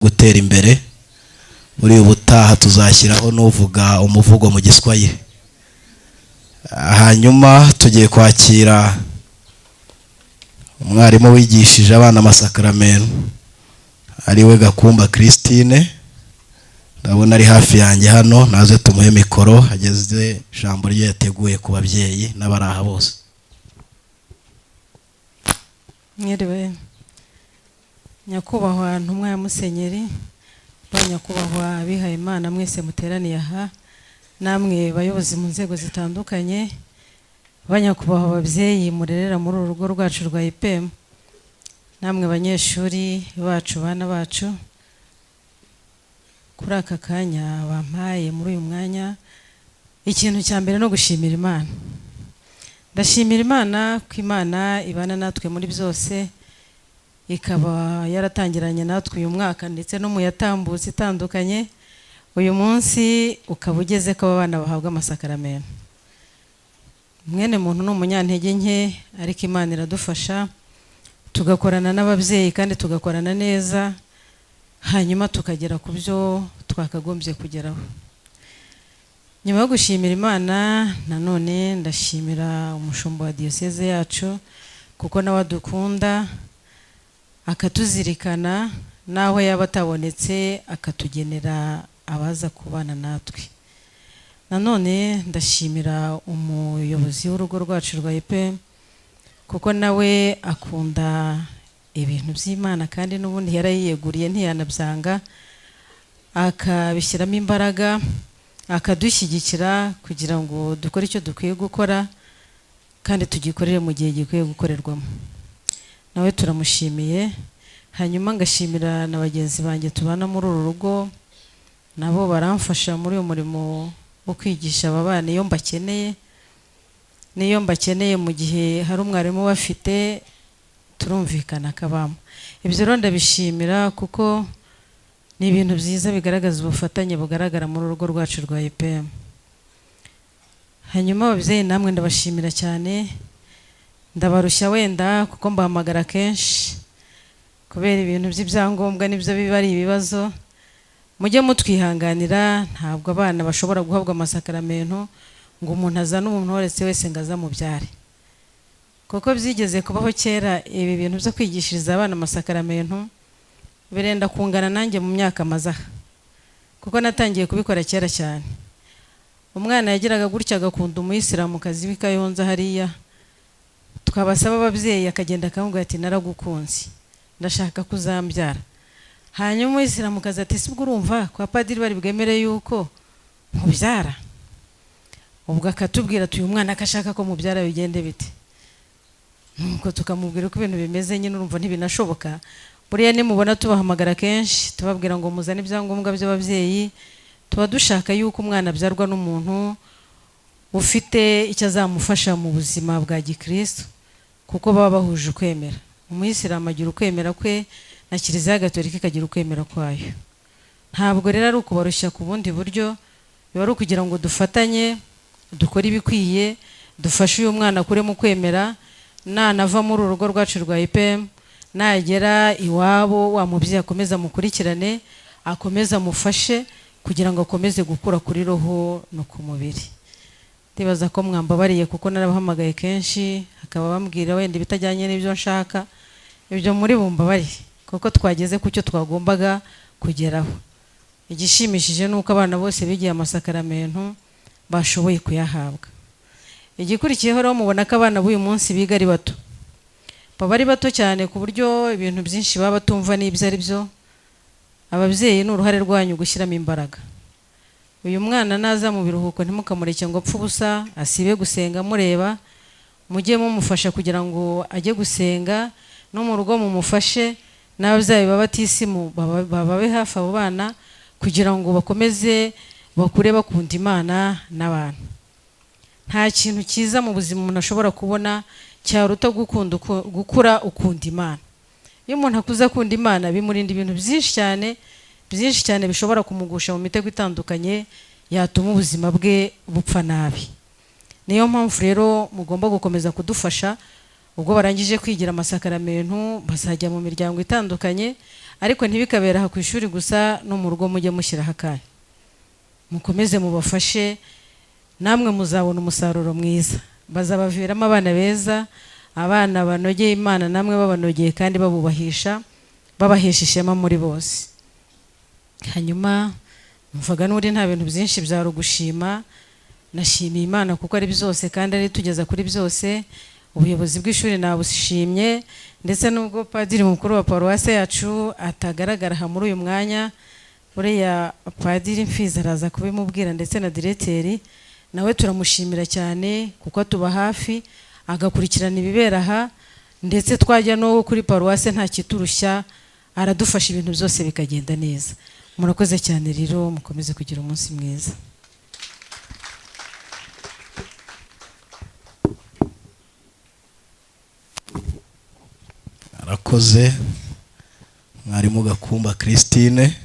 Gutera imbere muri ubutaha tuzashyiraho n'uvuga umuvugo mu Giswahili. Hanyuma tugiye kwakira umwarimu wigishije abana amasakaramentu, ariwe Gakumba Christine. Ndabona ari hafi yanjye hano, naze tumuhe mikoro ageze ijambo rye yateguye ku babyeyi n'abari aha bose. Mwiriwe, nyakubahwa ntumwa ya Musenyeri, ba nyakubahwa abihaye Imana mwese muteraniye aha, namwe bayobozi mu nzego zitandukanye, ba nyakubahwa ababyeyi murerera muri uru rugo rwacu rwa IPM, namwe banyeshuri bacu, bana bacu, kuri aka kanya bampaye muri uyu mwanya, ikintu cya mbere no gushimira Imana. Ndashimira Imana ko Imana ibana natwe muri byose, ikaba yaratangiranye natwe uyu mwaka ndetse no mu yatambutse itandukanye, uyu munsi ukaba ugeze ko abana bahabwa amasakaramentu. Mwene muntu ni umunyantege nke, ariko Imana iradufasha tugakorana n'ababyeyi kandi tugakorana neza, hanyuma tukagera ku byo twakagombye kugeraho. Nyuma yo gushimira Imana, nanone ndashimira umushumba wa diyoseze yacu, kuko nawe adukunda akatuzirikana, n'aho yaba atabonetse akatugenera abaza kubana natwe. Nanone ndashimira umuyobozi w'urugo rwacu rwa IPM, kuko nawe akunda ibintu by'Imana kandi n'ubundi yarayiyeguriye ntiyanabyanga, akabishyiramo imbaraga, akadushyigikira kugira ngo dukore icyo dukwiye gukora kandi tugikorere mu gihe gikwiye gukorerwamo. Nawe turamushimiye. Hanyuma ngashimira na bagenzi banjye tubana muri uru rugo, nabo baramfasha muri uyu murimo wo kwigisha aba bana iyo mbakeneye, n'iyo mbakeneye mu gihe hari umwarimu ubafite turumvikana akabamo. Ibyo rero ndabishimira kuko ni ibintu byiza bigaragaza ubufatanye bugaragara muri urugo rwacu rwa IPM. Hanyuma ababyeyi namwe ndabashimira cyane, ndabarushya wenda kuko mbahamagara kenshi kubera ibintu by'ibyangombwa nibyo biba ari ibibazo. Mujye mutwihanganira, ntabwo abana bashobora guhabwa amasakaramentu ngo umuntu azane umuntu wese wese ngo aze amubyare, kuko byigeze kubaho kera. Ibi bintu byo kwigishiriza abana amasakaramentu birenda kungana nanjye mu myaka maze aha, kuko natangiye kubikora kera cyane. Umwana yagiraga gutya agakunda umuyisilamukazi w'i Kayonza hariya, twabasaba ababyeyi akagenda akamubwira ati: "Naragukunze, ndashaka kuzambyara." Hanyuma umuyisilamukazi ati: "Sibwo urumva kwa padiri bari bwemere yuko nkubyara?" Ubwo akatubwira ati: "Uyu mwana ko ashaka ko mubyara, bigende bite?" Nuko tukamubwira uko ibintu bimeze nyine, urumva ntibinashoboka. Buriya nimubona tubahamagara kenshi tubabwira ngo muzane ibyangombwa by'ababyeyi, tuba dushaka yuko umwana abyarwa n'umuntu ufite icyo azamufasha mu buzima bwa gikristo, kuko baba bahuje ukwemera. Umuyisilamu agira ukwemera kwe, na Kiliziya Gatolika ikagira ukwemera kwayo. Ntabwo rero ari ukubarushya ku bundi buryo, biba ari ukugira ngo dufatanye, dukore ibikwiye, dufashe uyu mwana akure mu kwemera, nanava muri uru rugo rwacu rwa IPM, nagera iwabo wa mubyeyi akomeze amukurikirane, akomeze amufashe kugira ngo akomeze gukura kuri roho no ku mubiri. Ndibaza ko mwambabariye kuko narabahamagaye kenshi, hakaba bambwira wenda ibitajyanye n'ibyo nshaka. Ibyo muri bumbabariye kuko twageze ku cyo twagombaga kugeraho. Igishimishije ni uko abana bose bigiye amasakaramentu bashoboye kuyahabwa. Igikurikiyeho rero, mubona ko abana b'uyu munsi biga ari bato, baba ari bato cyane ku buryo ibintu byinshi baba batumva n'ibyo ari byo. Ababyeyi, ni uruhare rwanyu gushyiramo imbaraga. Uyu mwana naza mu biruhuko, ntimukamureke ngo apfe ubusa, asibe gusenga mureba. Mujye mumufasha kugira ngo ajye gusenga, no mu rugo mumufashe, n'ababyeyi baba batisimu bababe hafi abo bana kugira ngo bakomeze bakure bakunda Imana n'abantu. Nta kintu cyiza mu buzima umuntu ashobora kubona cyaruta gukunda gukura ukunda Imana. Iyo umuntu akuze akunda Imana, bimurinda ibintu byinshi cyane, byinshi cyane bishobora kumugusha mu mitego itandukanye yatuma ubuzima bwe bupfa nabi. Niyo mpamvu rero mugomba gukomeza kudufasha. Ubwo barangije kwigira amasakaramentu, bazajya mu miryango itandukanye, Ariko ntibikabera aha ku ishuri gusa, no mu rugo mujye mushyiraho akanya, mukomeze mubafashe, namwe muzabona umusaruro mwiza. Bazabaviramo abana beza, abana banogeye Imana, namwe babanogeye kandi babubahisha, babahesha ishema muri bose. Hanyuma mvuga n'ubundi nta bintu byinshi byari ugushima. Nashimiye Imana kuko ari byose kandi ari tugeza kuri byose. Ubuyobozi bw'ishuri nabushimye, ndetse n'ubwo padiri mukuru wa paruwase yacu atagaragara aha muri uyu mwanya, buriya padiri Mfizi araza kubimubwira, ndetse na direteri nawe turamushimira cyane kuko atuba hafi agakurikirana ibibera aha, ndetse twajya no kuri paruwase nta kiturushya, aradufasha ibintu byose bikagenda neza. Murakoze cyane rero, mukomeze kugira umunsi mwiza. Arakoze mwarimu Gakumba Christine.